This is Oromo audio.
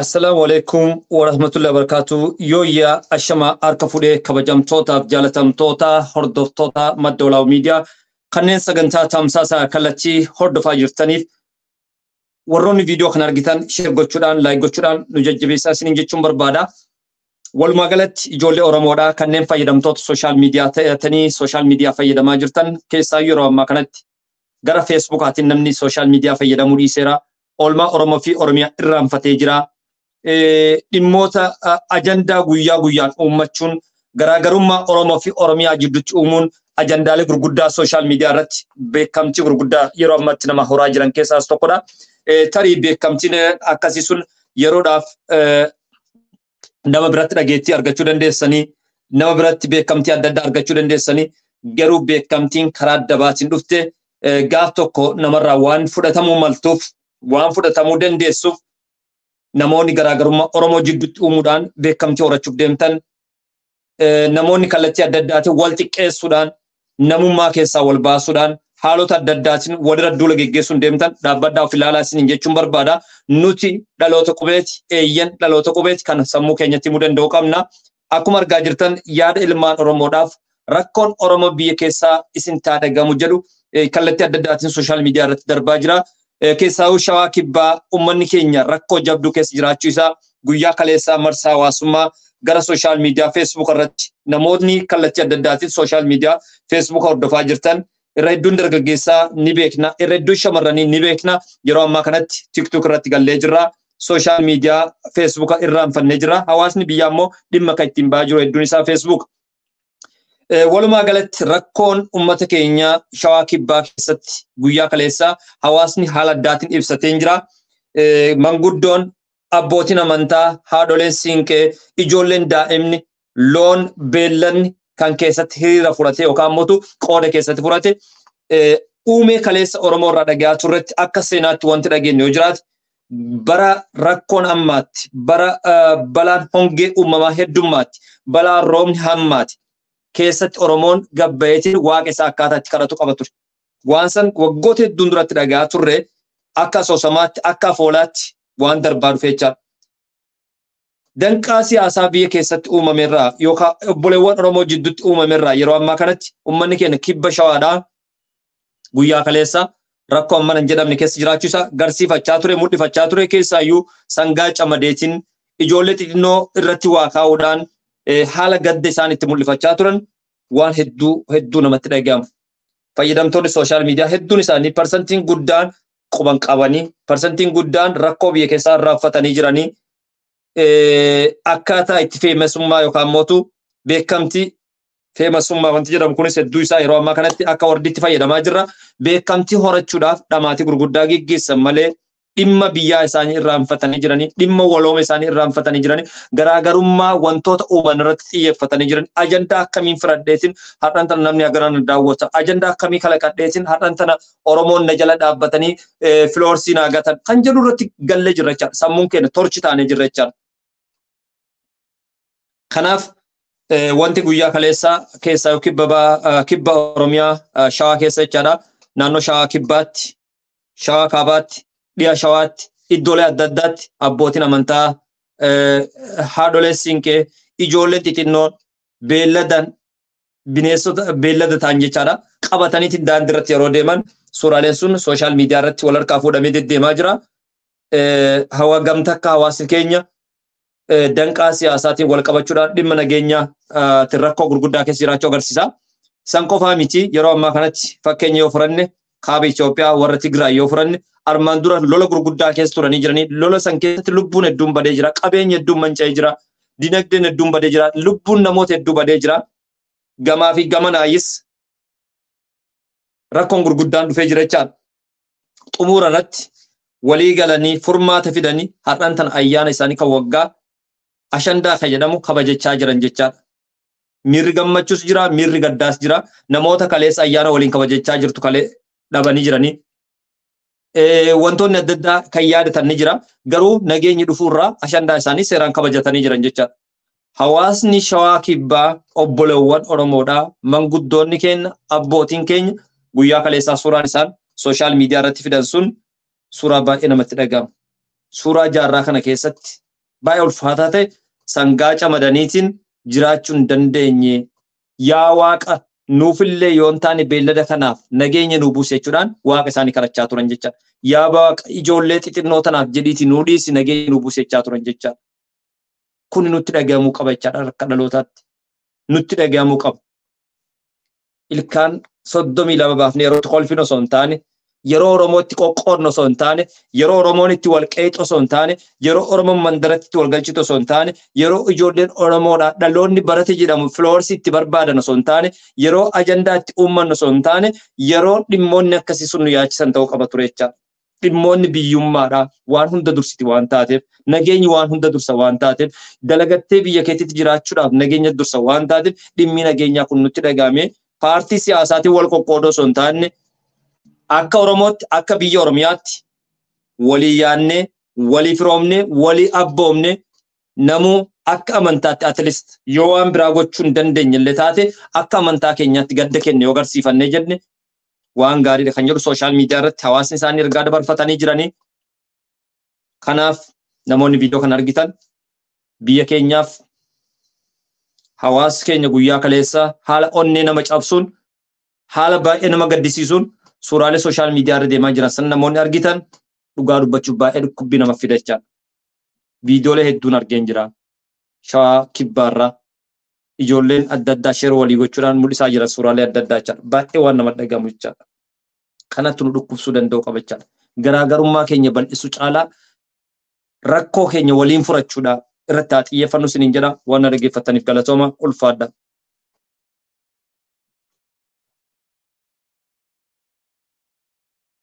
Assalaamu alaikum warahmatullahi wabarakatuh. Yooyyaa ashama harka fuudhee kabajamtootaaf jaalatamtoota hordoftoota Madda Walaabuu Miidiyaa kanneen sagantaa tamsaasaa kallattii hordofaa jirtaniif warroonni viidiyoo kana argitan share gochuudhaan like gochuudhaan nu jajjabeessaa isiniin jechuun barbaada. Walumaa galatti ijoollee Oromoodhaa kanneen fayyadamtoota sooshaal miidiyaa ta'atanii sooshaal miidiyaa fayyadamaa jirtan keessaa yeroo ammaa kanatti gara feesbuukaatiin namni sooshaal miidiyaa fayyadamuu dhiiseera. Oolmaa Oromoo fi Oromiyaa irraanfatee jira. Dhimmoota ajandaa guyyaa guyyaan uummachuun garaagarummaa Oromoo fi Oromiyaa jidduutti uumuun ajandaalee gurguddaa sooshaal miidiyaa irratti beekamtii gurguddaa yeroo ammaatti nama horaa jiran keessaas tokkodha. Tarii beekamtiin akkasii sun yeroodhaaf nama biratti dhageettii argachuu dandeessanii, nama biratti beekamtii adda addaa argachuu dandeessanii, garuu beekamtiin karaa dabaatiin dhufte gaaf tokko namarraa waan fudhatamuu maltuuf, waan fudhatamuu dandeessuuf namoonni garaagarummaa Oromoo jidduutti uumuudhaan beekamtii horachuuf deemtan, namoonni kallattii adda addaatiin wal xiqqeessuudhaan, namummaa keessaa wal baasuudhaan, haalota adda addaatiin walirra duula geggeessuun deemtan dhaabbadhaa of ilaalaa isiniin jechuun barbaada. Nuti dhaloota qubeeti, eeyyan dhaloota qubeeti kan sammuu keenyatti himuu danda'u qabna. Akkuma argaa jirtan yaada ilmaan Oromoodhaaf rakkoon Oromoo biyya keessaa isin taadagamu jedhu kallattii adda addaatiin sooshaal miidiyaa irratti darbaa jira. Keessaawuu Shawaa Kibbaa uummanni keenya rakkoo jabduu keessa jiraachuu isaa guyyaa kaleessaa marsaa hawaasummaa gara sooshaal miidiyaa feesbuuk irratti namoonni kallattii adda addaatiin sooshaal miidiyaa feesbuuk hordofaa jirtan irra hedduun dargaggeessaa ni beekna, irra hedduun shamarranii ni beekna. Yeroo ammaa kanatti tiktok irratti gallee jirra, sooshaal miidiyaa feesbuuk irraanfannee jirra. Hawaasni biyyaa immoo dhimma kan ittiin ba'aa jiru hedduun isaa feesbuuk. Walumaa galatti rakkoon uummata keenya Shawaa Kibbaa keessatti guyyaa kaleessaa hawaasni haala addaatiin ibsatee jira. Manguddoon, abbootiin amantaa, haadholeen siinqee, ijoolleen daa'imni, loon, beellanni kan keessatti hiriira furate yookaan immoo qooda keessatti furate uumee kaleessa Oromoo irraa dhagahaa turretti akka seenaatti wanti dhageenye yoo jiraate bara rakkoon ammaatti, bara balaan hongee uumamaa heddummaatti, balaan roobni hammaatti keessatti Oromoon gabbayeetiin waaqa isaa akkaataa itti kadhatu qaba ture. Waan san waggoota hedduun duratti dhagahaa turre akka asoosamaatti, akka afoolaatti waan darbaa dhufe jechaadha. Danqaa siyaasaa biyya keessatti uumamerraa yookaan obboleewwan Oromoo jidduutti uumamerraa yeroo ammaa kanatti uummanni keenya kibba Shawaadhaa guyyaa kaleessa rakkoo ammana hin jedhamne keessa jiraachuu isaa garsiifachaa ture, mul'ifachaa ture. Keessaayyuu sangaa camadeetiin ijoollee xixinnoo irratti waa kaa'uudhaan haala gadda isaan itti mul'ifachaa turan waan hedduu hedduu namatti dhaga'amu. Fayyadamtoonni sooshaal miidiyaa hedduun isaanii parsantiin guddaan quban qabanii, parsantiin guddaan rakkoo biyya keessaa irraanfatanii jiranii akkaataa itti feemasummaa yookaan mootu beekamtii feemasummaa wanti jedhamu kunis hedduu isaa yeroo ammaa kanatti akka wardiitti fayyadamaa jirra. Beekamtii horachuudhaaf dhamaatii gurguddaa geggeessan malee dhimma biyyaa isaanii irraanfatanii jiranii, dhimma walooma isaanii irraanfatanii jiranii, garaagarummaa wantoota uuman irratti xiyyeeffatanii jiran, ajandaa akkamiin firadheetiin har'an tana namni hagaraan daawwata, ajandaa akkamii kalaqadheetiin har'an tana Oromoon na jala dhaabbatanii filoorsii naa gatan kan jedhu irratti gallee jirra jechaadha. Sammuun keenya torchi taanee jirra jechaadha. Kanaaf wanti guyyaa kaleessaa keessaa kibba Oromiyaa Shawaa keessa jechaadha. Naannoo Shawaa Kibbaatti, Shawaa Kaabaatti, dhiya Shawaatti, iddoolee adda addaatti abbootiin amantaa, haadholeen siinqee, ijoolleen xixinnoon beelladan bineensota beellada ta'an jechaadha. Qabataniitiin daandii irratti yeroo deeman suuraaleen sun sooshaal miidiyaa irratti wal harkaa fuudhamee deddeemaa jira. Hawa gamtakka hawaasni keenya danqaa siyaasaatiin wal qabachuudhaan dhimma nageenyaatiin rakkoo gurguddaa keessa jiraachuu agarsiisa. San qofaa miti, yeroo ammaa kanatti fakkeenya yoo fudhanne kaaba Itoophiyaa warra Tigraay yoo fudhanne armaan dura lola gurguddaa keessa turanii jiranii, lola san keessatti lubbuun hedduun badee jira, qabeenyi hedduun manca'ee jira, dinagdeen hedduun badee jira, lubbuun namoota hedduu badee jira. Gamaa fi gamanaayis rakkoon gurguddaan dhufee jira jechaadha. Xumura irratti walii galanii furmaata fidanii har'aan tana ayyaana isaanii kan waggaa ashandaa kan jedhamu kabajachaa jiran jechaadha. Miirri gammachuus jira, miirri gaddaas jira. Namoota kaleessa ayyaana waliin kabajachaa jirtu kalee dhabanii jiranii. Wantoonni adda addaa kan yaadatan ni jira. Garuu nageenyi dhufuurraa ashandaa isaanii seeraan kabajatanii jiran jechaadha. Hawaasni Shawaa Kibbaa obboleewwan Oromoodhaa, manguddoonni keenya, abbootiin keenya guyyaa kaleessaa suuraan isaan social media irratti fidan sun suuraa baay'ee namatti dhaga'amu. Suuraa jaarraa kana keessatti baay'ee ulfaataa ta'e, sangaa camadaniitiin jiraachuu hin dandeenye. Yaa Waaqa, nuufillee yoo hin taane beellada kanaaf nageenya nuu buuse jechuudhaan Waaqa isaanii kadhachaa turan jechaadha. Yaa Waaqa, ijoollee xixinnoo tanaaf jedhiitii nuu dhiisi, nageenya nuu buuse jechaa turan jechaadha. Kun nutti dhaga'amuu qaba jechaadha akka dhalootaatti. Nutti dhaga'amuu qaba. Ilkaan 32 baafnee yeroo itti kolfinu osoo hin taane, yeroo Oromoo itti qoqqoodnu osoo hin taane, yeroo Oromoon itti wal qeexu osoo hin taane, yeroo Oromoon mandaratti itti wal galchitu osoo hin taane, yeroo ijoolleen Oromoodhaa dhaloonni barate jedhamu followersii itti barbaadan osoo hin taane, yeroo ajandaa itti uummannu osoo hin taane, yeroo dhimmoonni akkasii sun nu yaachisan ta'uu qaba ture jechaadha. Dhimmoonni biyyummaadhaa waan hunda dursiti waan taateef, nageenyi waan hunda dursa waan taateef, dalagattee biyya keetitti jiraachuudhaaf nageenya dursa waan taateef, dhimmi nageenyaa kun nutti dhaga'amee paartii siyaasaatiin wal qoqqoodoo osoo hin taane, akka Oromootti, akka biyya Oromiyaatti walii yaadnee, walii firoomnee, walii abboomnee, namuu akka amantaatti at least yoo waan biraa gochuu hin dandeenye illee taate, akka amantaa keenyaatti gadda kenne yoo agarsiifannee jenne waan gaariidha kan jedhu social media irratti hawaasni isaanii ergaa dabarfatanii jiranii. Kanaaf namoonni viidiyoo kana argitan, biyya keenyaaf hawaasa keenya guyyaa kaleessaa haala onnee nama cabsuun, haala baay'ee nama gaddisiisuun suuraalee social media irra deemaa jiran san namoonni argitan, dhugaa dubbachuuf baay'ee dhukkubbii nama fidachaa. Viidiyoolee hedduun argeen jira. Shawaa Kibbaarraa ijoolleen adda addaa share walii gochuudhaan mul'isaa jiran suuraalee adda addaa jechaadha. Baay'ee waan nama dhagahamu jechaadha. Kanatti nu dhukkubsuu danda'u qaba jechaadha. Garaagarummaa keenya bal'isuu caalaa rakkoo keenya waliin furachuudha irratti haa xiyyeeffannu isiniin jedha. Waan na dhaggeeffattaniif galatooma, ulfaadha.